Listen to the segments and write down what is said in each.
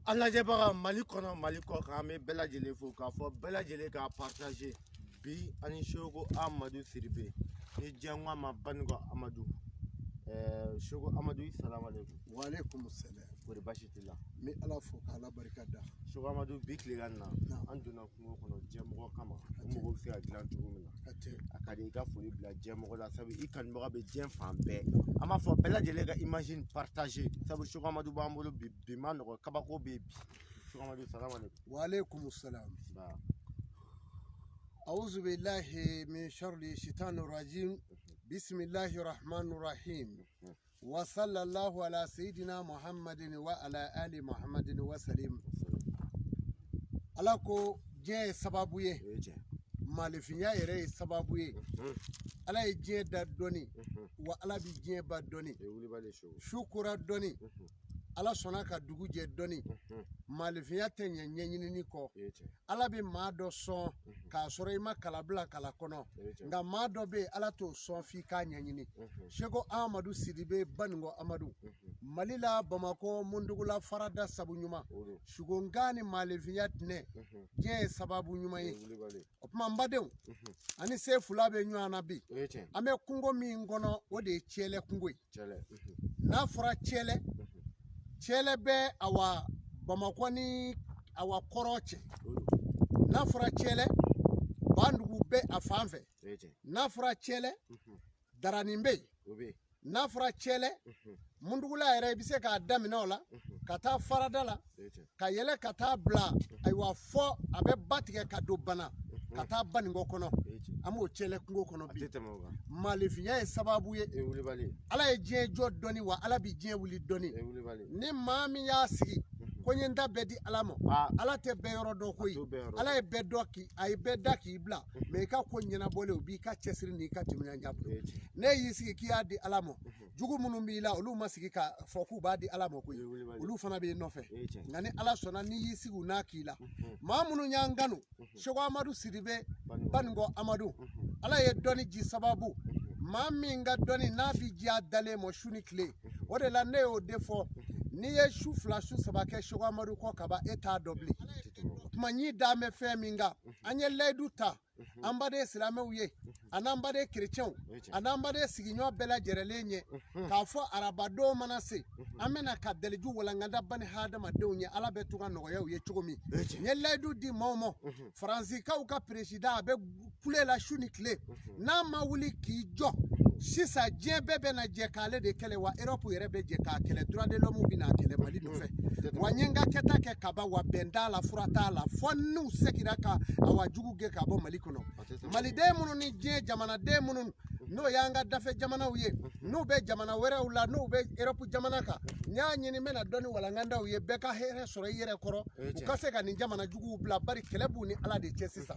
An lajɛbaga Mali kɔnɔ, Mali kɔ kan, an bɛ bɛɛ lajɛlen fo k'a fɔ bɛɛ lajɛlen k'a partager. Bi ani Seko Amadu Sidibe ni diɲɛ ko a ma Banikɔ Amadu. Seko Amadu, salamu aleykum. Waaleykum salam. Kori baasi t'i la? N bɛ Ala fo k'Ala barika da. Seko Amadu, bi tilegan na an donna kungo kɔnɔ diɲɛmɔgɔ kama, o mɔgɔw bɛ se ka dilan cogo min na. A tɛ. A ka di i ka foli bila diɲɛmɔgɔ la, sabu i kanubaga bɛ diɲɛ fan bɛɛ. An b'a fɔ bɛɛ lajɛlen ka image partager, sabu Seko Amadu b'an bolo bi. Bi ma nɔgɔ, kabako bɛ yen bi. Seko Amadu, salamu aleykum. Waaleykum salam. Ba. أعوذ بالله من شر الشيطان الرجيم، بسم الله الرحمن الرحيم، وصلى الله على سيدنا محمد وعلى آل محمد وسلم. Ala ko diɲɛ ye sababu ye. O ye tiɲɛ. Maalifinya yɛrɛ ye sababu ye. Ala ye diɲɛ da dɔnni, wa Ala bɛ diɲɛ ba dɔnni. O ye wulibali ye, Seko. Su kora dɔnni, Ala sɔnna ka dugu jɛ dɔnni. Maalifinya tɛ ɲɛ ɲɛɲinini kɔ. O ye tiɲɛ. Ala bɛ maa dɔ sɔn k'a sɔrɔ i ma kala bila kala kɔnɔ. O ye tiɲɛ. Nka maa dɔ bɛ yen, Ala t'o sɔn f'i k'a ɲɛɲini. Seko Amadu Sidibe Banikɔ Amadu, Mali la Bamakɔ Mundugula farada sabu ɲuman. O don. Sugonkan ni maalifinya tɛnɛ, diɲɛ ye sababu ɲuman O ye ye. wulibali ye. O tuma n badenw, ani se fila bɛ ɲɔgɔn na bi. O ye tiɲɛ. An bɛ kungo min kɔnɔ, o de ye Cɛlɛ kungo ye. Cɛlɛ. N'a fɔra Cɛlɛ, Cɛlɛ bɛ awa Bamakɔ ni awa kɔrɔ cɛ. O don. N'a fɔra Cɛlɛ, Bandugu bɛ a fan fɛ. O ye tiɲɛ. N'a fɔra Cɛlɛ, Daranin bɛ yen. O bɛ yen. N'a fɔra Cɛlɛ, Mundugula yɛrɛ, i bɛ se k'a daminɛ o la ka taa farada la, O ye tiɲɛ. ka yɛlɛ ka taa bila ayiwa fɔ a bɛ ba tigɛ ka don Bana ka taa Banikɔ kɔnɔ. O ye tiɲɛ. An b'o Cɛlɛ kungo kɔnɔ A bi. tɛ tɛmɛ o kan. Maalifinya ye sababu ye. O ye wulibali ye. Ala ye diɲɛ jɔ dɔnni, wa Ala bɛ diɲɛ wuli dɔnni. O ye wulibali ye. Ni maa min y'a sigi ko n ye n ta bɛɛ di Ala ma, Ala tɛ bɛɛ yɔrɔ dɔn koyi. A t'o bɛɛ yɔrɔ dɔn. Ala ye bɛɛ dɔn k'i a ye bɛɛ da k'i bila, mɛ i ka ko ɲɛnabɔlen, o b'i ka cɛsiri n'i ka timinandiya O bolo. ye tiɲɛ. Ne y'i sigi k'i y'a di Ala ma, jugu minnu b'i la, olu ma sigi k'a fɔ k'u b'a di Ala ma koyi. O ye wulibali ye. Olu fana b'i nɔfɛ. O ye tiɲɛ. Nka ni Ala sɔnna, n'i y'i sigi u n'a k'i la, maa minnu y'an kanu, Seko Amadu Sidibe Banikɔ Amadu, Ala ye dɔnni ji sababu. Maa min ka dɔnni n'a bɛ diya dalen ma su ni tile, o de la ne y'o de fɔ: n'i ye su 2, su 3 kɛ Seko Amadu kɔ kaban, e t'a dɔn bilen. Tuma ɲi dan bɛ fɛn min kan, an ye layidu ta an baden silamɛw ye, an'an baden kerecɛnw, an'an baden sigiɲɔgɔn bɛɛ lajɛrɛlen ye, k'a fɔ arabadon mana se, an bɛna ka daliju walankata bani hadamadenw ye. Ala bɛ to ka nɔgɔya u ye cogo min. N ye layidu di maaw ma. Faransikaw ka peresidan, a bɛ kule la su ni tile, n'a ma wuli k'i jɔ sisan, diɲɛ bɛɛ bɛna jɛ k'ale de kɛlɛ, wa Europe yɛrɛ bɛ jɛ k'a kɛlɛ, droit de l'homme bɛna kɛlɛ Mali nɔfɛ. Wa n ye n ka kɛta kɛ kaban, wa bɛn t'a la, fura t'a la, fɔ n'u seginna ka awa jugu gɛn ka bɔ Mali kɔnɔ. Maliden minnu ni diɲɛ jamanaden minnu, n'o y'an ka dafɛ jamanaw ye, n'u bɛ jamana wɛrɛw la, n'u bɛ Europe jamana kan, n y'a ɲini n bɛna dɔnni walangandaw ye, bɛɛ ka hɛrɛ sɔrɔ i yɛrɛ kɔrɔ, u ka se ka nin jamana juguw bila, bari kɛlɛ b'u ni Ala de cɛ sisan.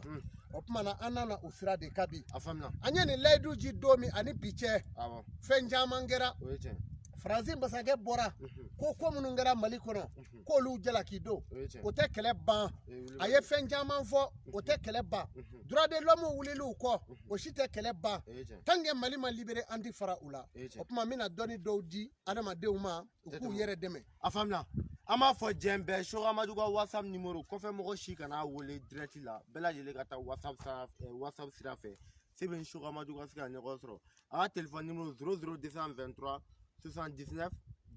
O tuma na an nana o sira de kan bi. A faamuna. An ye nin layidu ji don min ani bi cɛ, Awɔ. fɛn caman kɛra. O ye tiɲɛ. Faransi masakɛ bɔra ko minnu kɛra Mali kɔnɔ, k'olu jalaki don. O ye tiɲɛ. O tɛ kɛlɛ ban. A ye fɛn caman fɔ, o tɛ kɛlɛ ban. Droit de l'homme wuliliw kɔ, o si tɛ kɛlɛ ban. O ye tiɲɛ. Tant que Mali ma libéré, an tɛ fara u la. O ye tiɲɛ. O tuma n bɛna dɔnni dɔw di adamadenw ma, u k'u yɛrɛ dɛmɛ. A faamuna. An b'a fɔ diɲɛ bɛɛ, Seko Amadu ka WhatsApp numéro, kɔfɛ mɔgɔ si kana wele direct la, bɛɛ lajɛlen ka taa WhatsApp sira fɛ, sebe Seko Amadu ka se ka ɲɔgɔn sɔrɔ. A ka téléphone numéro 00223 79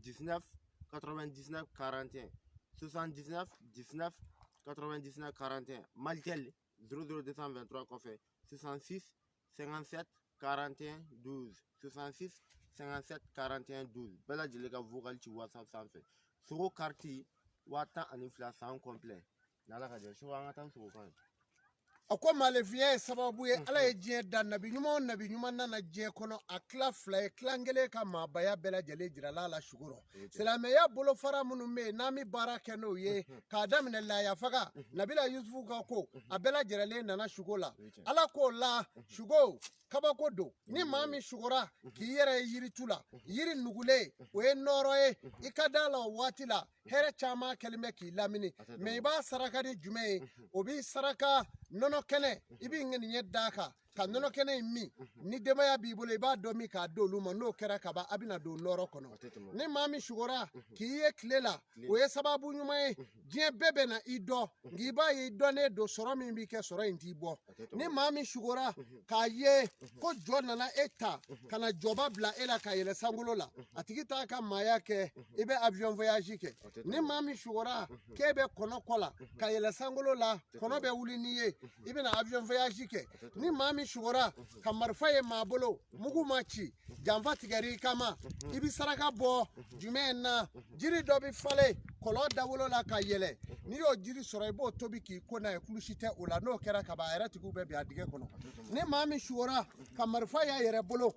19 99 41, 79 19 99 41. Malitel 00223 kɔfɛ 66 57 41 12, 66 57 41 12. Bɛɛ lajɛlen ka vocal ci WhatsApp sanfɛ. Sogo kariti 12,000 san complet. N'Ala ka jɛ, Seko, an ka taa sogo kan ye. A ko maalefiya ye sababu ye. Ala ye diɲɛ da, nabi ɲuman o nabi ɲuman nana diɲɛ kɔnɔ, a tila fila ye, tilan kelen ka maabaya bɛɛ lajɛlen jirala a la sugorɔ. Silamɛya bolofara minnu bɛ yen n'an bɛ baara kɛ n'o ye, k'a daminɛ laaya faga Nabila Yusufu ka ko, a bɛɛ lajɛlen nana sugo la. Ala k'o la sugo kabako don. Ni maa min sugora k'i yɛrɛ ye yiritu la, yiri nugulen, o ye nɔɔrɔ ye. I ka da la, o waati la hɛrɛ caman kɛlen bɛ k'i lamini. Mɛ i b'a saraka ni jumɛn ye? O b'i saraka nɔnɔ kɛnɛ, i b'i ŋaniɲɛ d'a kan. Ka nɔnɔ kɛnɛ in min, ni denbaya b'i bolo, i b'a dɔ min k'a d'olu ma. N'o kɛra ka ban, a bɛna don nɔrɔ kɔnɔ. Ni maa min sugora k'i ye tile la, o ye sababu ɲuman ye. Diɲɛ bɛɛ bɛ na i dɔn, nka i b'a ye i dɔnnen don, sɔrɔ min b'i kɛ, sɔrɔ in t'i bɔ. Ni maa min sugora k'a ye ko jɔ nana e ta ka na jɔba bila e la ka yɛlɛ sankolo la, a tigi t'a ka maaya kɛ, i bɛ avion voyage kɛ. Ni maa min sugora k'e bɛ kɔnɔ kɔ la ka yɛlɛ sankolo la, kɔnɔ bɛ wuli n'i ye, i bɛna avion voyage kɛ. Ni maa min sugora ka marifa ye maa bolo, mugu ma ci, janfa tigɛr'i kama, i bɛ saraka bɔ jumɛn na? Jiri dɔ bɛ falen kɔlɔn dawolo la ka yɛlɛ, n'i y'o jiri sɔrɔ, i b'o tobi k'i ko n'a ye, kulusi tɛ o la. N'o kɛra ka ban, a yɛrɛ tigiw bɛ bin a dingɛ kɔnɔ. Ni maa min sugora ka marifa y'a yɛrɛ bolo,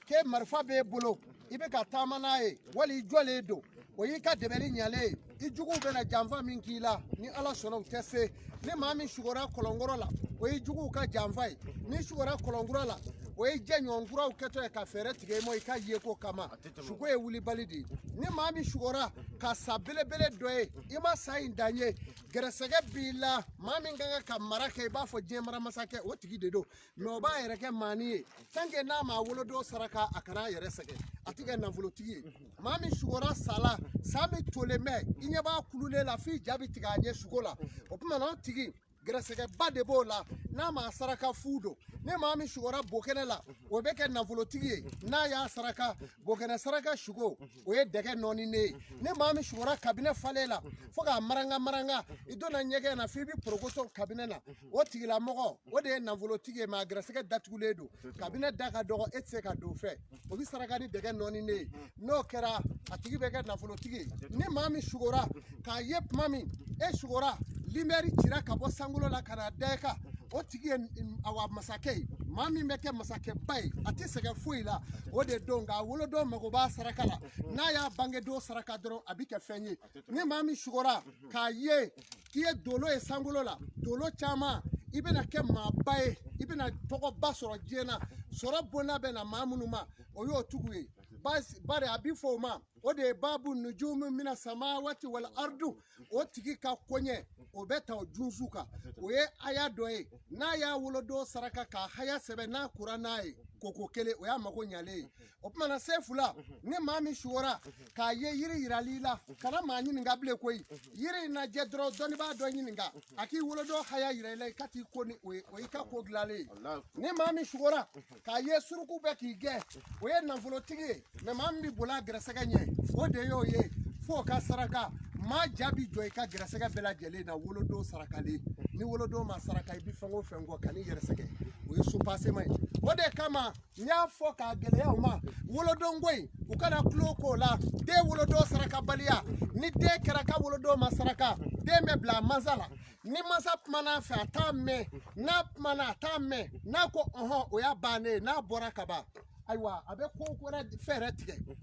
k'e marifa b'e bolo, i bɛ ka taama n'a ye, wali i jɔlen don, o y'i ka dɛmɛli ɲalen ye. I juguw bɛna janfa min k'i la, ni Ala sɔnna, u tɛ se. Ni maa min sugora kɔlɔnkɔrɔ la, o ye juguw ka janfa ye. Ni sugora kɔlɔnkura la, o ye jɛɲɔgɔn kuraw kɛtɔ ye ka fɛɛrɛ tigɛ i ma i ka yeko kama. Sugo ye wulibali de ye. Ni maa min sugora ka sa belebele dɔ ye, i ma sa in dan ye, gɛrɛsɛgɛ b'i la, maa min ka kan ka mara kɛ i b'a fɔ diɲɛ mara masakɛ, o tigi de don, mɛ o b'a yɛrɛ kɛ maani ye. Tant que n'a ma wolodon saraka, a kana a yɛrɛ sɛgɛn, a ti kɛ nafolotigi ye. Maa min sugora sa la, sa min tolen bɛ, i ɲɛ b'a kululen la f'i ja bɛ tigɛ a ɲɛ sugo la, o tuma na o tigi gɛrɛsɛgɛba de b'o la, n'a ma saraka fu don. Ni maa min sugora bokɛnɛ la, o bɛ kɛ nafolotigi ye n'a y'a saraka bokɛnɛ saraka sugo, o ye dɛgɛ nɔɔninen ye. Ni maa min sugora kabinɛ falen la fo k'a maranga maranga, i donna ɲɛgɛn na f'i bɛ porokoto kabinɛ na, o tigilamɔgɔ o de ye nafolotigi ye, mɛ a gɛrɛsɛgɛ datugulen don, kabinɛ da ka dɔgɔ, e tɛ se ka don fɛ, o bɛ saraka ni dɛgɛ nɔɔninen ye. N'o kɛra, a tigi bɛ kɛ nafolotigi ye. Ni maa min sugora k'a ye tuma min e sugora, limɛri cira ka bɔ sankolo la ka na da i kan, o tigi ye awa masakɛ ye. Maa min bɛ kɛ masakɛba ye, a tɛ sɛgɛn foyi la, o de don. Nka a wolodon mago b'a saraka la, n'a y'a bangedon saraka dɔrɔn, a bɛ kɛ fɛn ye. Ni maa min sugora k'a ye k'i ye dolo ye sankolo la, dolo caman, i bɛna kɛ maaba ye, i bɛna tɔgɔba sɔrɔ diɲɛ na, sɔrɔ bonda bɛ na maa minnu ma, o y'o tigiw ye. Bari a bɛ fɔ o ma, o de ye babu nujumu mina samawati wal ardu, o tigi ka koɲɛ o bɛ ta o junsu kan, o ye aya dɔ ye. N'a y'a wolodon saraka k'a haya sɛbɛn, n'a kura n'a ye koko kelen, o y'a mago ɲalen ye. O tuma na sefula, ni maa min sugora k'a ye yiri yirali la, kana maa ɲininka bilen koyi, yiri in lajɛ dɔrɔn, dɔnnibaa dɔ ɲininka a k'i wolodon haya yira i la, i ka t'i ko ni o ye, o y'i ka ko dilanlen ye. Ni maa min sugora k'a ye suruku bɛ k'i gɛn, o ye nafolotigi ye, mɛ maa min bɛ boli a gɛrɛsɛgɛ ɲɛ, o de y'o ye f'o ka saraka. Maa ja bi jɔ i ka gɛrɛsɛgɛ bɛɛ lajɛlen na wolodon sarakalen. Ni wolodon ma saraka, i bɛ fɛn o fɛn kɔ, kan'i yɛrɛ sɛgɛn, o ye sopasema ye. O de kama n y'a fɔ k'a gɛlɛya u ma, wolodon ko in, u kana tulo k'o la. Den wolodon sarakabaliya, ni den kɛra ka wolodon ma saraka, den bɛ bila a mansa la. Ni mansa kumana a fɛ, a t'a mɛn, n'a kumana a t'a mɛn, n'a ko ɔhɔn, o y'a bannen ye. N'a bɔra ka ban, ayiwa, a bɛ ko wɛrɛ fɛɛrɛ tigɛ,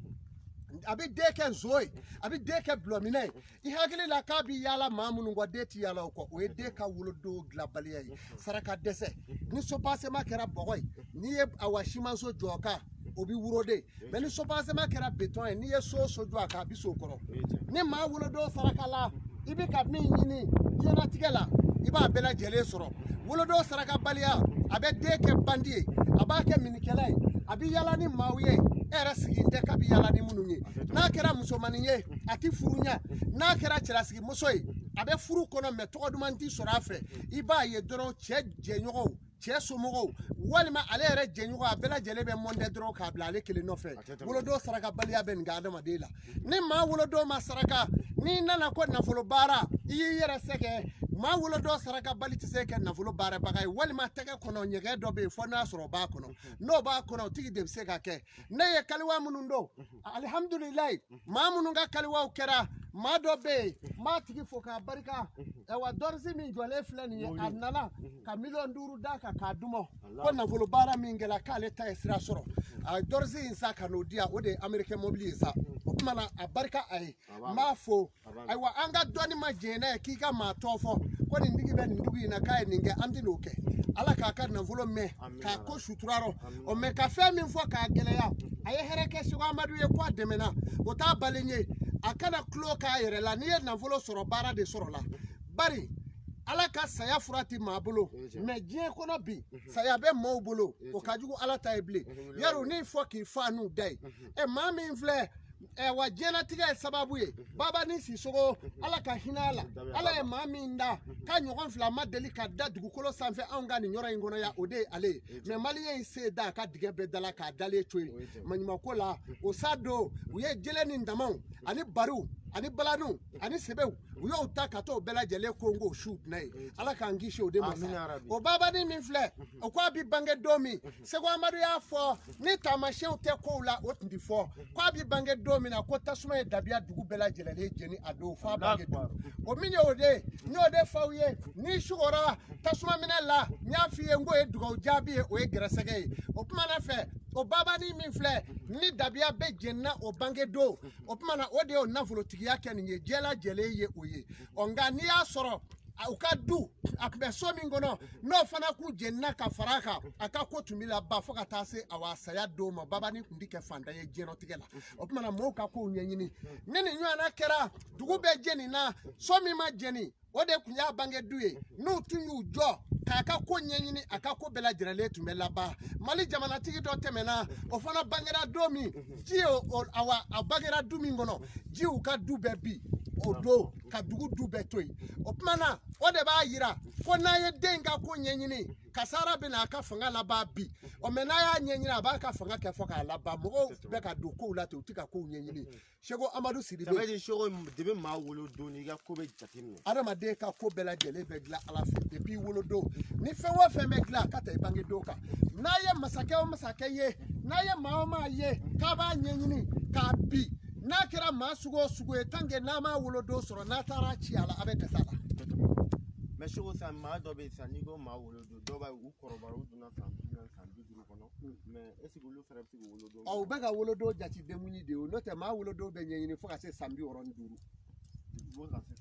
a bɛ den kɛ nson ye, a bɛ den kɛ bulɔminɛ ye. I hakili la k'a bɛ yaala maa minnu kɔ, den tɛ yaala o kɔ, o ye den ka wolodon dilanbaliya ye, saraka dɛsɛ. Ni sopasema kɛra bɔgɔ ye, n'i ye awa simanso jɔ o kan, o bɛ woroden, mɛ ni sopasema kɛra betɔn ye, n'i ye so so jɔ a kan, a bɛ so kɔrɔ. Ni maa wolodon saraka la, i bɛ ka min ɲini diɲɛlatigɛ la, i b'a bɛɛ lajɛlen sɔrɔ. Wolodon sarakabaliya, a bɛ den kɛ bandi ye, a b'a kɛ minikɛla ye, a bɛ yaala ni maaw ye e yɛrɛ sigi tɛ k'a bɛ yaala ni minnu ye. N'a kɛra musomannin ye, a tɛ furu ɲɛ. N'a kɛra cɛlasigimuso ye, a bɛ furu kɔnɔ, mɛ tɔgɔ duman tɛ sɔrɔ a fɛ. I b'a ye dɔrɔn, cɛ jɛɲɔgɔnw, cɛ somɔgɔw, walima ale yɛrɛ jɛɲɔgɔn, a bɛɛ lajɛlen bɛ mɔndɛ dɔrɔn k'a bila ale kelen nɔfɛ. Wolodon sarakabaliya bɛ nin kɛ adamaden la. Ni maa wolodon ma saraka, n'i nana ko nafolo baara, i y'i yɛrɛ sɛgɛn. Maa wolodon sarakabali tɛ se kɛ nafolo baarabaga ye, walima tɛgɛ kɔnɔ ɲɛgɛn dɔ bɛ yen, fo n'a sɔrɔ o b'a kɔnɔ, n'o b'a kɔnɔ, o tigi de bɛ se ka kɛ. Ne ye kaliwa minnu don, alihamudulilayi, maa minnu ka kaliwaw kɛra, maa dɔ bɛ yen, n b'a tigi fo k'a barika. Ayiwa, dɔrisi min jɔlen filɛ nin ye, a nana ka 5 miliyɔn d'a kan k'a d'u ma ko nafolo baara min kɛra k'ale ta ye sira sɔrɔ. A dɔrisi in sa ka n'o di yan, o de ye amerikɛn mobili ye sa. O tuma na a barika a ye, n b'a fo. Ayiwa, an ka dɔnni ma jɛn n'a ye k'i ka maa tɔ fɔ ko nin tigi bɛ nin dugu in na k'a ye nin kɛ, an tɛ n'o kɛ. Ala k'a ka nafolo mɛn, k'a ko sutura rɔ o. Mɛ ka fɛn min fɔ k'a gɛlɛya, a ye hɛrɛ kɛ Seko Amadu ye ko a dɛmɛna, o t'a bali ye. A kana tulo k'a yɛrɛ la. N'i ye nafolo sɔrɔ, baara de sɔrɔ la. Bari Ala ka saya fura ti maa bolo, mais diɲɛ kɔnɔ bi saya bɛ maaw bolo, o ka jugu Ala ta ye bilen. Yarɔ n'i fɔ k'i fa n'u da ye, ɛ maa min filɛ wa diɲɛlatigɛ ye sababu ye. Babani Sisoko, Ala ka hinɛ a la, Ala ye maa min da k'a ɲɔgɔn fila ma deli ka da dugukolo sanfɛ anw ka nin yɔrɔ in kɔnɔ yan, o de ye ale ye. Mais maliyɛn ye se da a ka dingɛ bɛɛ da la k'a dalen to yen maɲumanko la. O sa don u ye jele ni damaw ani bariw ani balaniw ani sɛbɛw, u y'o ta ka t'o bɛɛ lajɛlen ko n k'o su tɛna ye. Ala k'an kisi o de ma sa. O babani min filɛ, o ko a bi bange don min, Seko Amadu y'a fɔ ni taamasiyɛnw tɛ kow la o tun ti fɔ. Ko a bi bange don min na, ko tasuma ye dabiya dugu bɛɛ lajɛlen jeni a don f'a bange don. O min ye o de ye, n y'o de f'aw ye. N'i sugora tasuma minɛ la, n y'a f'i ye n k'o ye dugawu jaabi ye, o ye gɛrɛsɛgɛ ye. O kuma na fɛ, o babani min filɛ ni dabiya bɛɛ jenina o bange don, o tuma na o de y'o nafolotigiya kɛ nin ye, diɲɛ lajɛlen ye o ye. Ɔ nka n'i y'a sɔrɔ u ka du a tun bɛ so min kɔnɔ, n'o fana kun jenina ka fara a kan, a ka ko tun bɛ laban fo ka taa se awa saya don ma. Babani tun tɛ kɛ fantan ye diɲɛlatigɛ la. O tuma na mɔgɔw ka kow ɲɛɲini. Ni nin ɲɔgɔnna kɛra, dugu bɛɛ jenina, so min ma jeni o de tun y'a bange du ye. N'u tun y'u jɔ k'a ka ko ɲɛɲini, a ka ko bɛɛ lajɛlen tun bɛ laban. Mali jamanatigi dɔ tɛmɛna, o fana bangera don min, ji awa a bangera du min kɔnɔ, ji y'u ka du bɛɛ bi o don ka dugu du bɛɛ to yen. O tuma na o de b'a yira ko n'a ye den ka ko ɲɛɲini, kasara bɛ na a ka fanga laban bi. Ɔ mɛ n'a y'a ɲɛɲini, a b'a ka fanga kɛ fɔ k'a laban. Mɔgɔw bɛ ka don kow la ten, u tɛ ka kow ɲɛɲini. Seko Amadu Sidibe. Ça veut dire Seko depuis maa wolo don i ka ko bɛ jateminɛ. Adamaden ka ko bɛɛ lajɛlen bɛ dilan Ala fɛ depuis wolodon. Ni fɛn o fɛn bɛ dilan, a ka ta i bange don kan. N'a ye masakɛ o masakɛ ye, n'a ye maa o maa ye k'a b'a ɲɛɲini k'a bi, n'a kɛra maa sugu o sugu ye, tant que n'a m'a wolodon sɔrɔ, n'a taara ci a la, a bɛ dɛsɛ a la. Mais Seko sisan maa dɔ bɛ yen sisan, n'i ko maa wolodon, dɔw b'a ye u kɔrɔbayara, u donna san 40 san 50 kɔnɔ, mais est ce que olu fana bɛ se k'u wolodon? Ɔ u bɛ ka wolodon jate denkundi de ye, n'o tɛ maa wolodon bɛ ɲɛɲini fo ka se san 65.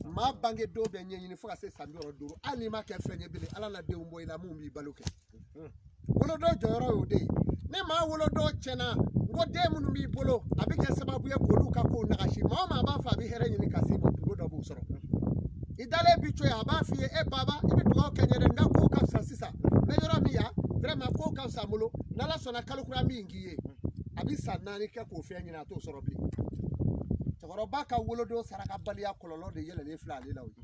Maa bange don bɛ ɲɛɲini fo ka se san 65. Hali n'i ma kɛ fɛn ye bilen, Ala na denw bɔ i la mun b'i balo kɛ. Wolodon jɔyɔrɔ y'o de ye. Ni maa wolodon tiɲɛna, n ko den minnu b'i bolo, a bɛ kɛ sababu ye k'olu ka kow nagasi. Maa o maa b'a fɔ a bɛ hɛrɛ ɲini ka s'i ma, kungo dɔ b'o sɔrɔ. I dalen bi to yen, a b'a f'i ye e baba, i bɛ dugawu kɛ n ye dɛ, n ka kow ka fisa sisan, n bɛ yɔrɔ min yan vraiment kow ka fisa n bolo, n'Ala sɔnna kalo kura min k'i ye, a bɛ san 4 kɛ k'o fɛn ɲini, a t'o sɔrɔ bilen. Cɛkɔrɔba ka wolodon sarakabaliya kɔlɔlɔ de yɛlɛlen filɛ ale la o ye.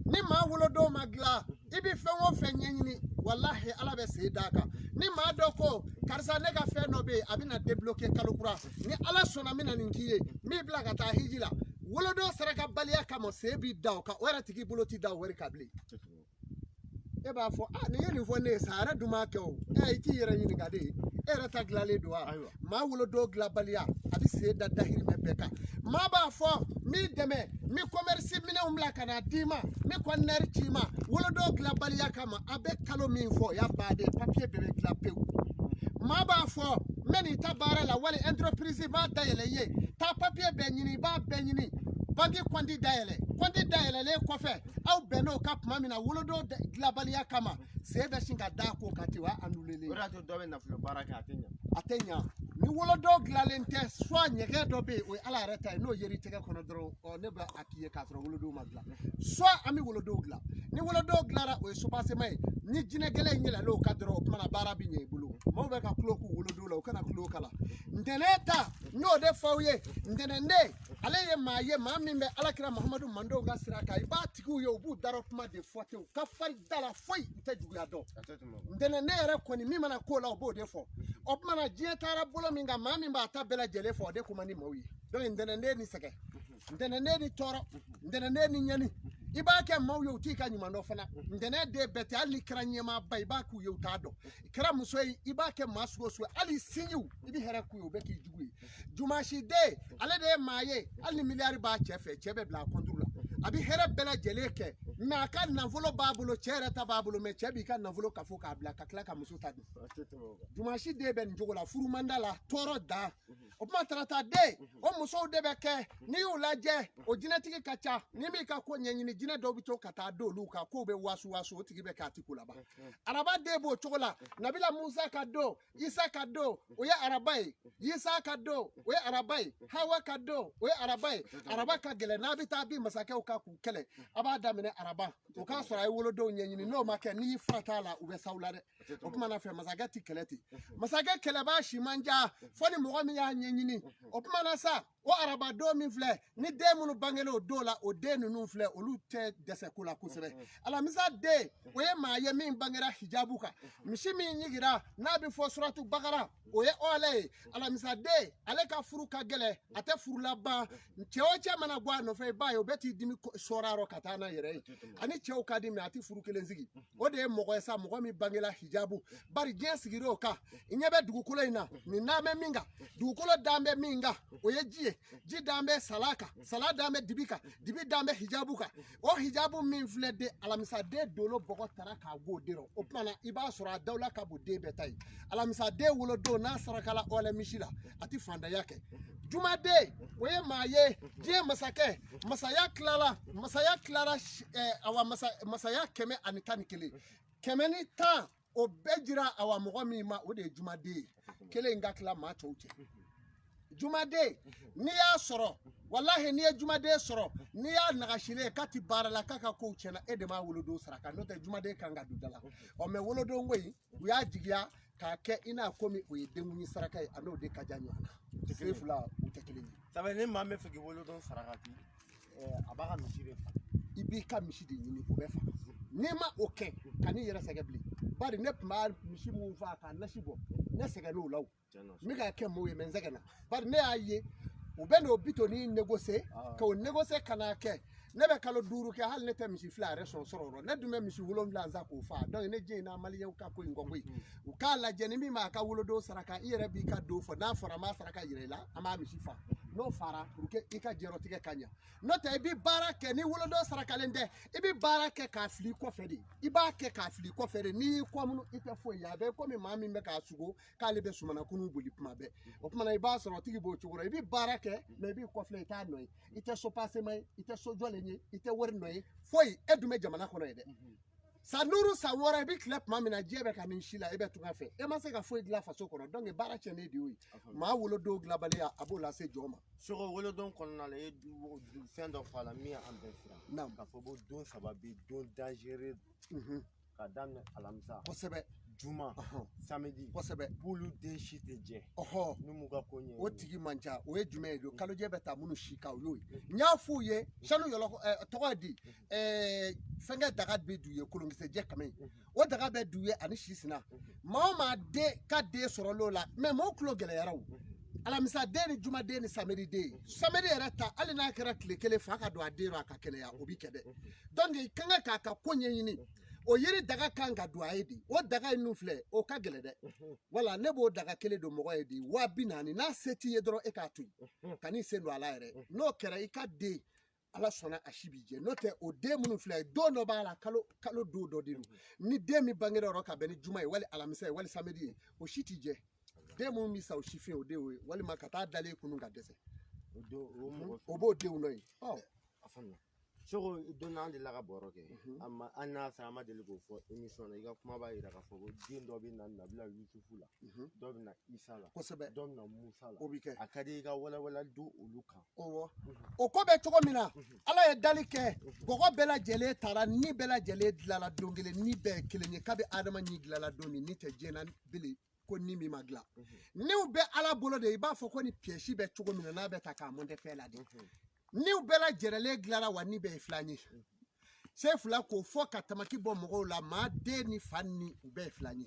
Ni maa wolodon ma dilan, i bɛ fɛn o fɛn ɲɛɲini, walahi Ala bɛ sen d'a kan. Ni maa dɔ ko karisa ne ka fɛn dɔ bɛ yen, a bɛna débloquer kalo kura, ni Ala sɔnna n bɛna nin k'i ye, n b'i bila ka taa hiji la. Wolodon sarakabaliya kama sen b'i da o kan, o yɛrɛ tigi bolo ti da o wari kan bilen. E b'a fɔ a nin ye nin fɔ ne ye sa, a yɛrɛ dun m'a kɛ o. Ɛ i t'i yɛrɛ ɲininka de, e yɛrɛ ta dilanlen don wa? Maa wolodon dilanbaliya a bɛ sen da dahirimɛ bɛɛ kan. Maa b'a fɔ n b'i dɛmɛ, n bɛ commerce minɛnw bila ka na d'i ma, n bɛ conteneur ci i ma. Wolodon dilanbaliya kama a bɛ kalo min fɔ o y'a baden, papier bɛɛ bɛ dilan pewu. Maa b'a fɔ n bɛ n'i ta baara la, wali entreprise b'a dayɛlɛ i ye, taa papier bɛɛ ɲini, i b'a bɛɛ ɲini, banque compte dayɛlɛ, compte dayɛlɛlen kɔfɛ aw bɛnn'o kan tuma min na, wolodon dilanbaliya kama sen bɛ sin ka da ko kan ten, o y'a annulé. O de y'a to dɔ bɛ nafolo baara kɛ a tɛ ɲɛ. A tɛ ɲa. Ni wolodon dilanlen tɛ, soit ɲɛgɛn dɔ bɛ yen, o ye Ala yɛrɛ ta ye, n'o yer'i tɛgɛ kɔnɔ dɔrɔn, ɔ ne bɛ a k'i ye k'a sɔrɔ wolodon ma dilan. Soit an bɛ wolodon dilan, ni wolodon dilanra o ye soubassement ye, ni jinɛ gɛlɛn in yɛlɛl'o kan dɔrɔn, o tuma na baara bɛ ɲɛ i bolo. Maaw bɛ ka tulo k'u wolodon la, u kana tulo kala. Ntɛnɛn ta, n y'o de fɔ aw ye. Ntɛnɛn den ale ye maa ye, maa min bɛ Alakira Muhamadu mandenw ka sira kan, i b'a tigiw ye u b'u darɔ kuma de fɔ ten, u ka fari da la foyi u tɛ juguya dɔn. Ntɛnɛn ne yɛrɛ kɔni min mana k'o la o b'o de fɔ. O tuma na diɲɛ taara bolo min kan, maa min b'a ta bɛɛ lajɛlen fɔ o de ko man di maaw ye. Donc ntɛnɛn den ni sɛgɛn, ntɛnɛn den ni tɔɔrɔ, ntɛnɛn den ni ɲɛni, i b'a kɛ maaw ye u t'i ka ɲuman dɔn fana. Ntɛnɛn den bɛɛ tɛ, hali n'i kɛra ɲɛmaaba i b'a k'u ye u t'a dɔn, i kɛra muso ye i b'a kɛ maa sugu o sugu, hali sinjiw i bɛ hɛrɛ k'u ye u bɛ k'i jugu ye. Jumasi den ale de ye maa ye, hali ni miliyari b'a cɛ fɛ, cɛ bɛ bila a kɔnturu la, a bɛ hɛrɛ bɛɛ lajɛlen kɛ, mais a ka nafolo b'a bolo, cɛ yɛrɛ ta b'a bolo, mais cɛ b'i ka nafolo kafo k'a bila ka tila ka muso ta dun. Jumasi den bɛ nin cogo la, furu man d'a la, tɔɔrɔ dan. O tuma tarata den, o musow de bɛ kɛ, n'i y'u lajɛ, o jinɛtigi ka ca. N'i m'i ka ko ɲɛɲini, jinɛ dɔw bɛ to ka taa d'olu kan, k'o bɛ wasu wasu, o tigi bɛ kɛ a ti ko laban. Araba den b'o cogo la. Nabila Musa ka don, Isa ka don, o ye araba ye. Isa ka don, o ye araba ye. Hawa ka don, o ye araba ye. Araba ka gɛlɛn, n'a bɛ taa bin masakɛw kan k'u kɛlɛ, a b'a daminɛ araba. O k'a sɔrɔ a ye wolodenw ɲɛɲini, n'o ma kɛ, n'i y'i fura t'a la, u bɛ s'aw la dɛ. O tuma na fɛ, masakɛ ti kɛlɛ ten, masakɛ kɛlɛbaa si man ca fo ni mɔgɔ min y'a ɲɛɲini. O tuma na sa, o araba don min filɛ ni den minnu bangelen o don la, o den ninnu filɛ, olu tɛ dɛsɛ ko la kosɛbɛ. Alamisa den, o ye maa ye min bangera hijabu kan, misi min ɲigira n'a bɛ fɔ suratu bakara, o ye ɔlɛ ye. Alamisa den, ale ka furu ka gɛlɛn, a tɛ furu laban. Cɛ o cɛ mana bɔ a nɔfɛ, i b'a ye o bɛɛ t'i dimi sɔrɔ a rɔ ka taa n'a yɛrɛ ye. Ani cɛw ka di, mɛ a tɛ furu kelen sigi. O de ye mɔgɔ ye sa, mɔgɔ min bangela hijabu. Bari diɲɛ sigira o kan. I ɲɛ bɛ dugukolo in na, nin n'an bɛ min kan, dugukolo dan bɛ min kan, o ye ji ye. Ji dan bɛ sala kan, sala dan bɛ dibi kan, dibi dan bɛ hijabu kan. O hijabu min filɛ de, alamisa den dolo bɔgɔ tara k'a go den rɔ. O tuma na, i b'a sɔrɔ a dawula ka bon den bɛɛ ta ye. Alamisa den wolodon, n'a sarakala ɔlɛ misi la, a ti fantanya kɛ. Jumaden, o ye maa ye, diɲɛ masakɛ, masaya tilala, masaya tilara, awa masaya 111, 110, o bɛɛ jira awa mɔgɔ min ma, o de ye jumaden ye. Kelen in ka tila maa tɔw cɛ. Jumaden, n'i y'a sɔrɔ, walahi n'i ye jumaden sɔrɔ, n'i y'a nagasilen k'a ti baara la, k'a ka kow tiɲɛna, e de m'a wolodon saraka. N'o tɛ, jumaden kan ka don da la. Ɔ mɛ wolodon ko in, u y'a jigiya k'a kɛ i n'a komi o ye denkundi saraka ye, a n'o de ka jan ɲɔgɔn na. Sen fila, u tɛ kelen ye. Sabu ni maa min fɛ k'i wolodon sarakati, a b'a ka misi de faga. I b'i ka misi de ɲini, o bɛ faga. N'i ma o kɛ, ka n'i yɛrɛ sɛgɛn bilen. Bari ne tun b'a misi mun faa k'a nasi bɔ, ne sɛgɛnn'o la o. N bɛ ka kɛ mɔgɔw ye, mɛ n sɛgɛnna. Bari ne y'a ye, u bɛ n'o bitɔnni négocier, k'o négocier ka n'a kɛ. Ne bɛ kalo 5 kɛ, hali ne tɛ misi 2 yɛrɛ sɔrɔ o rɔ. Ne dun bɛ misi 7 san k'o fa. Donc ne jɛ in na maliyɛnw ka ko in kɔ koyi. U k'a lajɛ, ni min b'a ka wolodon saraka, i yɛrɛ b'i ka don fɔ. N'a fɔra an b'a saraka yira i la, an b'a misi fa. N'o fara, pour que i ka jɛrɔtigɛ ka ɲa. N'o tɛ, i bɛ baara kɛ ni wolodon sarakalen tɛ, i bɛ baara kɛ k'a fili i kɔfɛ de. I b'a kɛ k'a fili i kɔfɛ de. N'i y'i kɔ minnu, i tɛ foyi ye. A bɛ komi maa min bɛ k'a sugo k'ale bɛ sumana kunun boli kuma bɛɛ. O tuma na, i b'a sɔrɔ o tigi b'o cogo la. I bɛ baara kɛ, mɛ i b'i kɔfilɛ, i t'a nɔ ye. I tɛ so pasema ye, i tɛ so jɔlen ye, i tɛ wari nɔ ye, foyi. E dun bɛ jamana kɔnɔ ye dɛ. San 5, san 6, i bɛ tile tuma min na, diɲɛ bɛ ka nin si la, e bɛ tunga fɛ, e ma se ka foyi dilan faso kɔnɔ. Donc baara tiɲɛnen de y'o ye. Maa wolodon dilanbaliya, a b'o lase jɔn ma. Soko, wolodon kɔnɔna la, i ye fɛn dɔ fɔ a la min y'an bɛɛ siran. Naamu. K'a fɔ ko don 3 bɛ don dangereux. Ka daminɛ alamisa. Kosɛbɛ. Juma. Samedi. Kosɛbɛ. B'olu den si tɛ jɛ. N'u m'u ka ko ɲɛɲini. O tigi man ca. O ye jumɛn ye don? Kalojɛ bɛ taa minnu si kan, o y'o ye. N y'a f'u ye, sanu yɔlɔ, tɔgɔ di, fɛnkɛ daga bɛ d'u ye, kolonkisɛjɛ kama ye. O daga bɛ d'u ye ani si sina. Maa o maa den ka den sɔrɔ l'o la, mɛ maaw tulo gɛlɛyara o. Alamisa den ni juma den ni samedi den. Samedi yɛrɛ ta, hali n'a kɛra tile kelen fa ka don a den rɔ, a ka kɛnɛya, o bi kɛ dɛ. Donc i kan k'a ka ko ɲɛɲini. O yiri daga kan ka don a ye de. O daga in nun filɛ, o ka gɛlɛn dɛ. Wala ne b'o daga kelen don mɔgɔ ye de, 40 000. N'a se t'i ye dɔrɔn, e k'a to yen, ka n'i sen don a la yɛrɛ. N'o kɛra, i ka den, Ala sɔnna, a si b'i jɛ. N'o tɛ, o den minnu filɛ, don dɔ b'a la, kalo kalo don dɔ de don. Ni den min bangera yɔrɔ ka bɛn ni juma ye, wali alamisa ye, wali samedi ye, o si t'i jɛ. Den minnu bɛ sa, o si fiɲɛ, o de y'o ye. Walima ka taa dalen kunun ka dɛsɛ. O b'o denw nɔ ye. A faamuya. Soko, don n'an delila ka baro kɛ, an ma an n'a sɔrɔ an ma deli k'o fɔ émission na, i ka kuma b'a jira k'a fɔ ko den dɔ bɛ na Nabila Yusufu la, dɔ bɛ na Isa la, kosɛbɛ, dɔ bɛ na Musa la. O bɛ kɛ. A ka di i ka walawalali don olu kan. Awɔ, o ko bɛ cogo min na, Ala ye dali kɛ, bɔgɔ bɛɛ lajɛlen taara, ni bɛɛ lajɛlen dilanla don kelen, ni bɛɛ ye kelen ye. Kabi Adama ni dilanla don min, ni tɛ diɲɛ na bilen ko ni min ma dilan. Niw bɛ Ala bolo de, i b'a fɔ ko ni pièce bɛ cogo min na, n'a bɛ ta k'a monter fɛn la de. Niw bɛɛ lajɛlen dilanna wa, ni bɛɛ ye filan ye. Se fila k'o fɔ ka tamaki bɔ mɔgɔw la, maa den ni fa ni, u bɛɛ ye filan ye.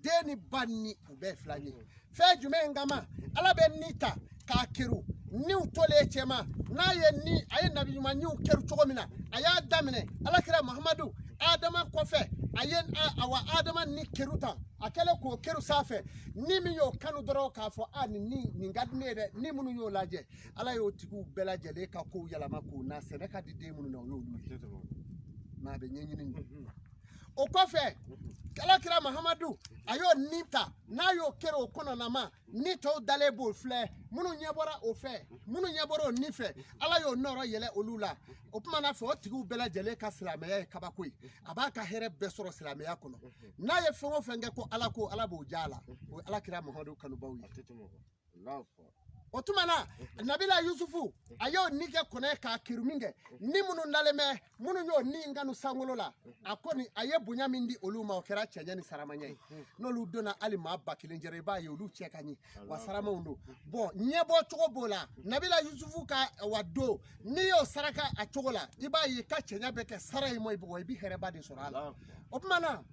Den ni ba ni, u bɛɛ ye filan ye. Fɛn jumɛn kama Ala bɛ ni ta k'a keru niw tolen cɛma? N'a ye ni a ye nabi ɲuman niw keru cogo min na, a y'a daminɛ Alakira Muhamadu Adama kɔfɛ, a ye awa Adama ni keru tan. A kɛlen k'o keru sanfɛ, ni min y'o kanu dɔrɔn k'a fɔ a nin ni nin ka di ne ye dɛ, ni minnu y'o lajɛ, Ala y'o tigiw bɛɛ lajɛlen ka kow yɛlɛma k'o na sɛbɛ ka di den minnu na, o y'olu ye. Mɛ a bɛ ɲɛɲini de. O kɔfɛ Alakira Mahamadu a y'o ni ta, n'a y'o kɛra o kɔnɔnama, ni tɔw dalen b'o filɛ, minnu ɲɛ bɔra o fɛ, minnu ɲɛ bɔra o ni fɛ, Ala y'o nɔrɔ yɛlɛ olu la. O tuma na fɛ o tigiw bɛɛ lajɛlen ka silamɛya ye kabako ye, a b'a ka hɛrɛ bɛɛ sɔrɔ silamɛya kɔnɔ. N'a ye fɛn o fɛn kɛ ko Ala ko Ala b'o diya a la, o ye Alakira Mahamadu kanubaw ye. O tuma na Nabila Yusufu a y'o ni kɛ kɔnɛ k'a kiri min kɛ, ni minnu dalen bɛ, minnu y'o ni in kanu sankolo la, a ko ni a ye bonya min di olu ma, o kɛra cɛɲɛ ni saramaɲɛ ye. N'olu donna hali maa 1000 jɛra, i b'a ye olu cɛ ka ɲi wa saramaw don. Bɔn ɲɛbɔ cogo b'o la. Nabila Yusufu ka wa don, n'i y'o saraka a cogo la, i b'a ye ka cɛɲɛ bɛ kɛ sara ye mɔ i bugɔ, i bɛ hɛrɛba de sɔrɔ a la. O tuma na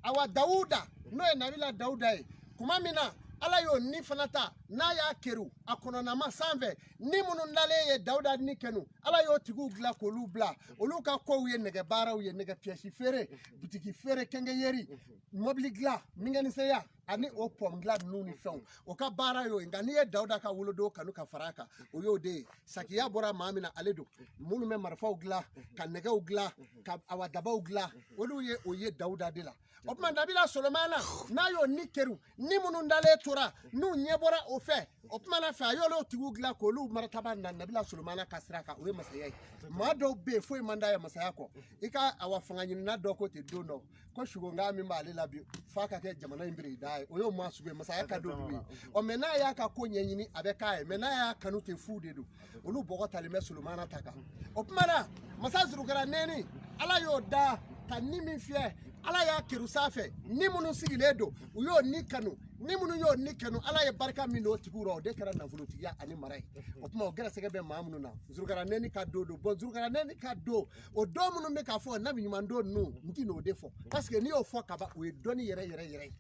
awa Dawuda, n'o ye Nabila Dawuda ye, kuma min na Ala y'o ni fana ta, n'a y'a keru a kɔnɔnama sanfɛ, ni minnu dalen ye Dawuda ni kɛnu, Ala y'o tigiw dilan k'olu bila. Olu ka kow ye nɛgɛ baaraw ye, nɛgɛ piyɛsi feere, butiki feere, kɛnkɛyeri, mɔbili dilan, mɛkaniseya ani o pɔm dilan ninnu ni fɛnw, o ka baara y'o ye. Nka n'i ye Dawuda ka wolodon kanu ka fara a kan, o y'o de ye. Sakiya bɔra maa min na, ale don. Minnu bɛ marifaw dilan, ka nɛgɛw dilan, ka awa dabaw dilan, olu ye o ye Dawuda de la. O tuma Nabila Solomana n'a y'o ni keru, ni minnu dalen tora n'u ɲɛ bɔra o fɛ, o tuma na fɛ a y'olu tigiw dilan k'olu marataba na Nabila Solomana ka sira kan, o ye masaya ye. Maa dɔw bɛ yen foyi man d'a ye masaya kɔ. I ka awa fanga ɲinina dɔ ko ten don dɔ ko sugonga min b'ale la bi f'a ka kɛ jamana in beredaa ye, o y'o maa sugu ye. Masaya ka d'olu ye. Ɔ mɛ n'a y'a ka ko ɲɛɲini a bɛ k'a ye, mɛ n'a y'a kanu ten fu de don. Olu bɔgɔ talen bɛ Solomana ta kan. O tuma na masa Zurukara nɛni, Ala y'o da ka ni min fiyɛ, Ala y'a keru sanfɛ, ni minnu sigilen don u y'o ni kanu, ni minnu y'o ni kanu, Ala ye barika min don o tigiw rɔ, o de kɛra nafolotigiya ani mara ye. O tuma o gɛrɛsɛgɛ bɛ maa minnu na, Zurukara nɛni ka don don. Bɔn Zurukara nɛni ka don, o don minnu bɛ k'a fɔ nabi ɲuman don ninnu, n ti n'o de fɔ, parce que n'i y'o fɔ kaban, o ye dɔnni yɛrɛ yɛrɛ yɛrɛ ye.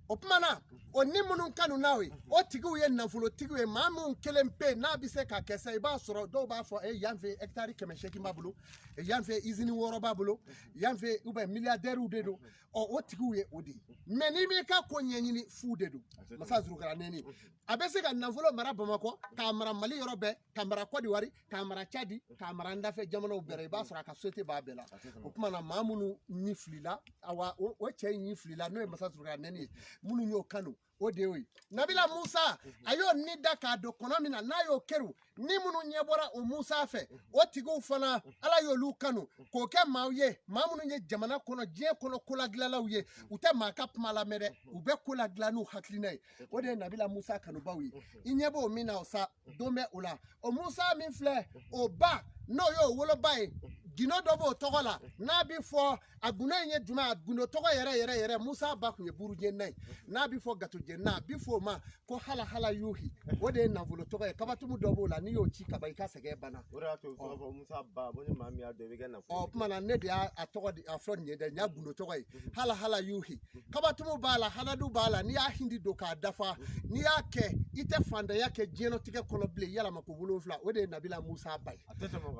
O tuma na o ni minnu kanu n'a ye, o tigiw ye nafolotigiw ye. Maa minnu kelen pe n'a bɛ se ka kɛ sa, i b'a sɔrɔ dɔw b'a fɔ yan fɛ hectare 800 b'a bolo, yan fɛ usine 6 b'a bolo, yan fɛ ou bien milliardaires de don. Ɔ o tigiw ye o de ye. Mɛ n'i m'i ka ko ɲɛɲini, fu de don. Masa Zurukara nɛni a bɛ se ka nafolo mara Bamakɔ, k'a mara Mali yɔrɔ bɛɛ, k'a mara Kɔdiwari, k'a mara Cadi, k'a mara Ndafɛ jamanaw bɛɛ la, i b'a sɔrɔ a ka société b'a bɛɛ la. O tuma na maa minnu ni filila, awa o cɛ in ni filila, n'o ye masa Zurukara nɛni ye, minnu y'o kanu, o de y'o ye. Nabila Musa a y'o ni da k'a don kɔnɔ min na, n'a y'o keru, ni minnu ɲɛ bɔra o Musa fɛ, o tigiw fana Ala y'olu kanu k'o kɛ maaw ye, maa minnu ye jamana kɔnɔ diɲɛ kɔnɔ koladilanlaw ye. U tɛ maa ka kuma lamɛn dɛ, u bɛ ko ladilan n'u hakilina ye. O de ye Nabila Musa kanubaw ye. I ɲɛ b'o min na, o sa don bɛ o la. O Musa min filɛ, o ba n'o y'o woloba ye, gindo dɔ b'o tɔgɔ la, n'a bɛ fɔ a gundo in ye jumɛn? A gundo tɔgɔ yɛrɛ yɛrɛ yɛrɛ, Musa ba tun ye burujenna ye, n'a bɛ fɔ gatojenna, a bɛ fɔ o ma ko hala hala yuhi. O de ye nafolo tɔgɔ ye. Kabatumu dɔ b'o la, n'i y'o ci kaban, i ka sɛgɛn banna. O de y'a to fɔ Musa ba ko ni maa min y'a dɔn i bɛ kɛ nafolo. Ɔ tuma na ne de y'a tɔgɔ di, a fɔ nin ye dɛ, n y'a gundo tɔgɔ ye hala hala yuhi. Kabatumu b'a la, haladu b'a la, n'i y'a hindi don k'a dafa, n'i y'a kɛ i tɛ fantanya kɛ diɲɛlatigɛ kɔnɔ bilen, yalama ko 7. O de ye Nabila Musa ba ye.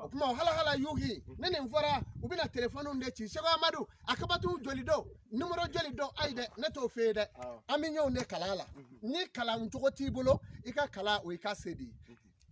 O tuma hala hala yuhi, ne nin fɔra, u bɛna telefɔniw de ci. Seko Amadu a kabatumu joli don, nimoro joli don? Ayi dɛ, ne t'o f'e ye dɛ, an bɛ ɲɔgɔn de kalan a la. Ni kalan cogo t'i bolo, i ka kalan o y'i ka se de ye.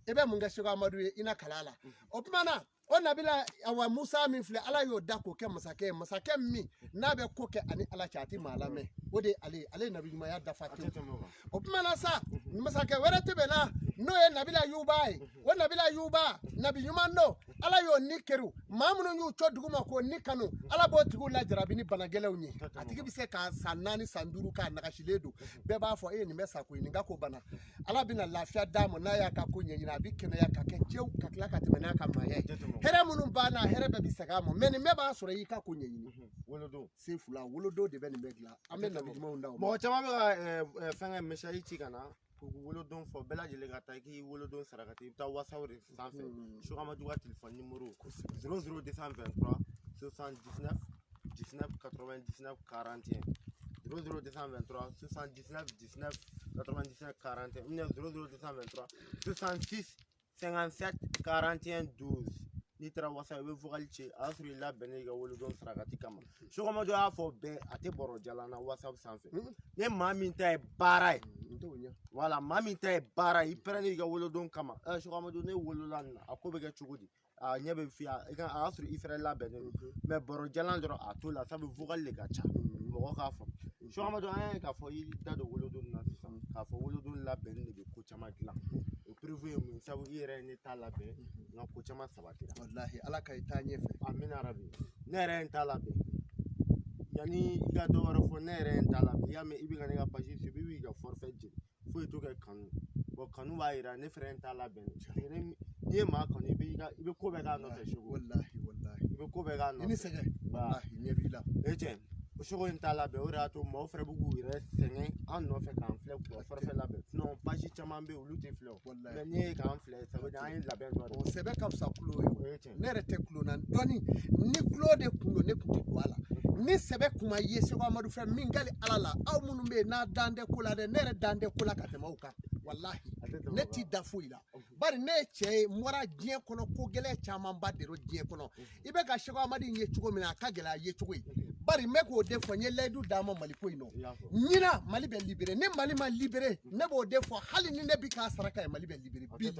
I bɛ mun kɛ Seko Amadu ye, i na kalan a la. O tuma na o Nabila awa Musa min filɛ, Ala y'o da k'o kɛ masakɛ ye, masakɛ min n'a bɛ ko kɛ ani Ala cɛ, a tɛ maa lamɛn. O de ye ale ye, ale ye nabi ɲumanya dafa tewu. O tuma na sa masakɛ wɛrɛ tɛmɛna, n'o ye Nabila Yuba ye. O Nabila Yuba nabi ɲuman don, Ala y'o ni keru. Maa minnu y'u cɔ dugu ma k'o ni kanu, Ala b'o tigiw lajarabi ni bana gɛlɛnw ye. A tigi bɛ se ka san 4 san 5 k'a nagasilen don, bɛɛ b'a fɔ e nin bɛ sa koyi, nin ka ko bana. Ala bɛna lafiya d'a ma, n'a y'a ka ko ɲɛɲini, a bɛ kɛnɛya ka kɛ cɛw, ka tila ka tɛmɛ n'a ka maaya ye. Hɛrɛ minnu banna, hɛrɛ bɛɛ bɛ segin a ma. Mɛ nin bɛɛ b'a sɔrɔ i y'i ka ko ɲɛɲini. Wolodon sen fila wolodon de bɛ nin bɛɛ dilan. An bɛ nabi ɲumanw da o ma. Mɔgɔ caman bɛ ka fɛnkɛ message ci ka na k'u wolodon fɔ, bɛɛ lajɛlen ka taa i k'i wolodon sarakati, i bɛ taa WhatsApp de sanfɛ. Seko Amadu ka téléphone numéro 00 223 79 19 99 41, 00 223 79 19 99 41, 00 223 66 57 41 12. N'i taara WhatsApp, i bɛ vocal ci, a y'a sɔrɔ i labɛnnen i ka wolodon sarakati kama. Seko Amadu y'a fɔ bɛɛ, a tɛ bɔrɔ jalan na WhatsApp sanfɛ. Ni maa min ta ye baara ye, wala maa min ta ye baara ye, i pɛrɛnnen i ka wolodon kama. Seko Amadu, ne wolola nin na, a ko bɛ kɛ cogo di? A ɲɛ bɛ f'i a y'a sɔrɔ i fɛnɛ labɛnnen don mais baro jalan dɔrɔn a t'o la sabu vocal de ka ca mɔgɔ k'a faamu. Seko Amadu an y'a ye k'a fɔ i da don wolodon na sisan k'a fɔ wolodon labɛnni de bɛ ko caman dilan o preuve ye mun ye sabu i yɛrɛ ye ne ta labɛn n ka ko caman sabatira. Walahi ala ka i taa ɲɛfɛ. Amina rabi ne yɛrɛ ye n ta labɛn yanni i ka dɔ wɛrɛ fɔ ne yɛrɛ ye n ta labɛn i y'a mɛn i bɛ ka ne ka page suivre i b'i ka forfait jeni foyi t'o kɛ kanu bon kanu b'a yira ne fɛnɛ ye n ta labɛn parce que n'i ye maa kanu i bɛ ko bɛɛ k'a nɔfɛ Seko. Walahi walahi i bɛ ko bɛɛ k'a nɔfɛ. I ni sɛgɛn walahi ɲɛ b'i la. E cɛ o Seko in t'a labɛn o de y'a to maaw fɛnɛ bɛ k'u yɛrɛ sɛgɛn an nɔfɛ k'an filɛ k'u ka forfait labɛn sinon page caman bɛ yen olu tɛ filɛ o mais n'i ye k'an filɛ ça veut dire an ye labɛn dɔ de. O sɛbɛ ka fisa kulo ye o ne yɛrɛ tɛ kulo na dɔɔni ni kulo de kun don ne kun tɛ don a la ni sɛbɛ kuma ye Seko Amadu fɛ min gali ala la aw minnu bɛ yen n'a dan tɛ ko la dɛ ne yɛrɛ dan tɛ ko la ka tɛmɛ aw kan walahi ne t'i da foyi la bari ne ye cɛ ye n bɔra diɲɛ kɔnɔ ko gɛlɛn camanba de rɔ diɲɛ kɔnɔ i bɛ ka Seko Amadu ye cogo min na a ka gɛlɛn a ye cogo ye bari n bɛ k'o de fɔ n ye layidu d'a ma Mali ko in nɔ ɲinan Mali bɛ libéré ni Mali ma libéré ne b'o de fɔ hali ni ne bi k'a saraka ye Mali bɛ libéré bilahi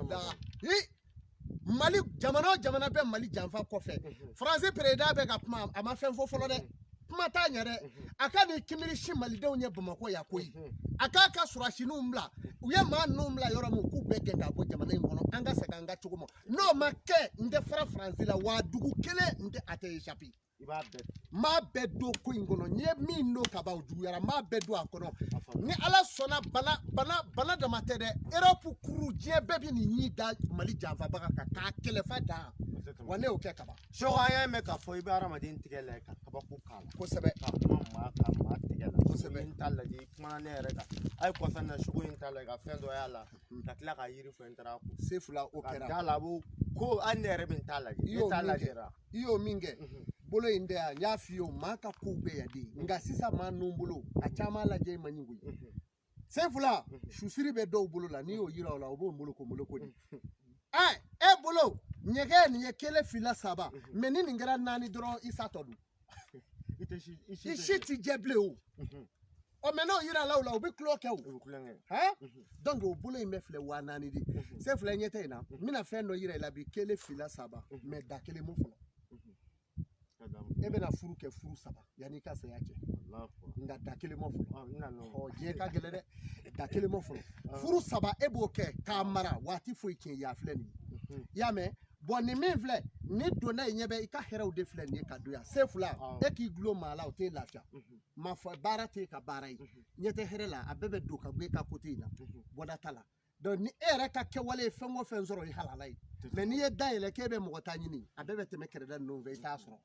Mali jamana o jamana bɛ Mali janfa kɔfɛ Faransi président bɛ ka kuma a ma fɛn fɔ fɔlɔ dɛ kuma t'a ɲɛ dɛ a ka nin kimiri si malidenw ye Bamakɔ yan koyi a k'a ka surasininw bila u ye maa ninnu bila yɔrɔ min k'u bɛɛ gɛn ka bɔ jamana in kɔnɔ an ka segin an ka cogo ma n'o ma kɛ n tɛ fara Faransi la wa dugu kelen n tɛ a tɛ échapper. I b'a bɛɛ n b'a bɛɛ don ko in kɔnɔ n ye min don ka ban o juguyara n b'a bɛɛ don a kɔnɔ ni ala sɔnna bana bana bana dama tɛ dɛ Europe kuru diɲɛ bɛɛ bɛ nin ɲi da Mali janfabaga kan k'a kɛlɛ fa dan wa ne y'o kɛ kaban. Seko an y'a mɛn k'a fɔ i bɛ hadamaden tigɛ lajɛ ka kabako k'a la. Kosɛbɛ. Ka kuma maa kan maa tigɛ la. Kosɛbɛ. N t'a lajɛ i kumana ne yɛrɛ kan a ye kɔsa in na Seko in t'a lajɛ ka fɛn dɔ y'a la ka tila ka yiri fɔ n taara ko. Sefula o kɛra. Ka da la ko ko hali ne yɛrɛ bɛ n t'a lajɛ ne t'a lajɛra. I y'o min kɛ bolo in tɛ yan n y'a f'i ye o maa ka kow bɛ yan de nka sisan maa ninnu bolo a caman lajɛ i man ɲi koyi. Sefula susiri bɛ dɔw bolo la n'i y'o yira o la o b'o moloko moloko de. Ɛ e bolo ɲɛgɛn nin ye kelen fila saba mɛ ni nin kɛra naani dɔrɔn i satɔ don. I si ti jɛ bilen o. Ɔ mɛ n'o yira la o la o bɛ tulo kɛ o. Hɛn donc o bolo in bɛ filɛ 4000 de. Sefula ɲɛ tɛ in na n bɛna fɛn dɔ yira i la bi kelen fila saba mɛ da kelen mo fɔlɔ. E bɛna furu kɛ furu saba yanni i ka saya cɛ nka da kelen ma fɔlɔ ɔ diɲɛ ka gɛlɛn dɛ da kelen ma fɔlɔ furu saba e b'o kɛ k'a mara waati foyi tiɲɛ yan filɛ nin ye i y'a mɛn bɔn nin min filɛ ni donna in ɲɛ bɛ i ka hɛrɛw de filɛ nin ye ka don yan Sefula e k'i gulon maa la o t'e lafiya ma fɔ baara t'e ka baara ye ɲɛ tɛ hɛrɛ la a bɛɛ bɛ don ka bɔ e ka kote in na bɔda t'a la donc ni e yɛrɛ ka kɛwale ye fɛn o fɛn sɔrɔ i halala ye mɛ n'i ye dayɛlɛ k'e bɛ mɔgɔ ta ɲini a bɛɛ bɛ tɛmɛ kɛrɛda ninnu fɛ i t'a sɔrɔ.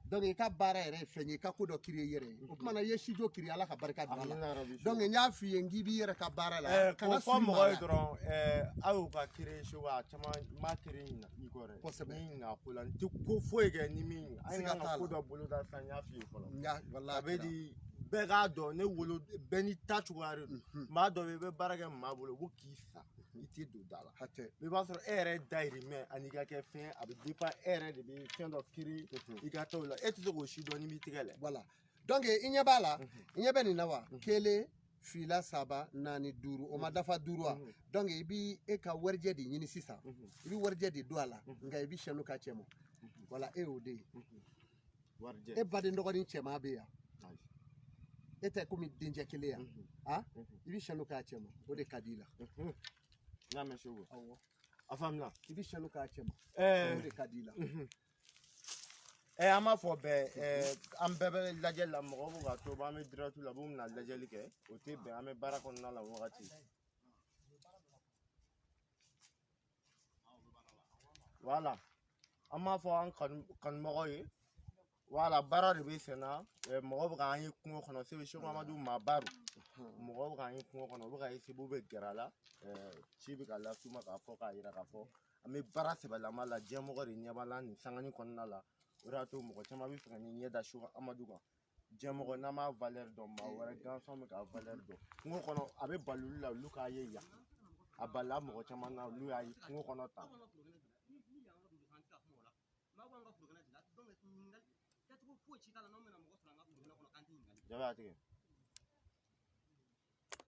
Donc i ka baara yɛrɛ ye fɛn ye i ka ko dɔ kiri i yɛrɛ ye o tuma na i ye sijo kiri ala ka barika don a la donc n y'a f'i ye n k'i b'i yɛrɛ ka baara la kana fɔ mɔgɔ ye dɔrɔn aw y'u ka kiri Seko a caman n b'a kiri ɲina i kɔ dɛ kosɛbɛ ni ɲina ko la n tɛ ko foyi kɛ ni min ɲina an ka ko dɔ boloda sisan n y'a f'i ye fɔlɔ a bɛ di bɛɛ k'a dɔn ne wolo bɛɛ n'i ta cogoya de don maa dɔ bɛ yen i bɛ baara kɛ maa bolo u b'o k'i sa i t'i don da la hatɛ i b'a sɔrɔ e yɛrɛ dayirimɛ ani ka kɛ fɛn a bɛ dépend e yɛrɛ de bɛ fɛn dɔ kiri i ka t'o la e tɛ se k'o si dɔn n'i b'i tigɛ lɛ. Voilà donc i ɲɛ b'a la i ɲɛ bɛ nin na wa kelen fila saba naani duuru o ma dafa duuru wa donc i bi e ka warijɛ de ɲini sisan i bi warijɛ de don a la nka i bi sɛnu ka cɛ ma voilà e y'o de ye e baden dɔgɔnin cɛman bɛ yan e tɛ komi dencɛ kelen yan a i bi sɛnu k'a cɛ ma o de ka di i la. N y'a mɛn Seko. Awɔ. A faamuna. I bi sɛnu k'a cɛ ma. O de ka di i la. An b'a fɔ bɛɛ an bɛɛ bɛ lajɛli la mɔgɔw b'u ka to an bɛ direct la u b'u na lajɛli kɛ o tɛ bɛn an bɛ baara kɔnɔna la o wagati. Voilà an b'a fɔ an kanubagaw ye. Voilà baara de bɛ sen na mɔgɔw bɛ k'an ye kungo kɔnɔ sebe Seko Amadu maa ba don mɔgɔw bɛ k'an ye kungo kɔnɔ u bɛ ka essayer u bɛ gɛrɛ a la ci bɛ ka las'u ma k'a fɔ k'a yira k'a fɔ an bɛ baara sɛbɛlama la diɲɛmɔgɔ de ɲɛ b'a la nin sangani kɔnɔna la o de y'a to mɔgɔ caman bɛ fɛ ka n'i ɲɛ da Seko Amadu kan diɲɛmɔgɔ n'an m'a valeur dɔn maa wɛrɛ gansan bɛ k'a valeur dɔn kungo kɔnɔ a bɛ bali olu la olu k'a ye yan a balila mɔgɔ caman na olu y'a ye kungo kɔnɔ tan. Jaba y'a tigɛ.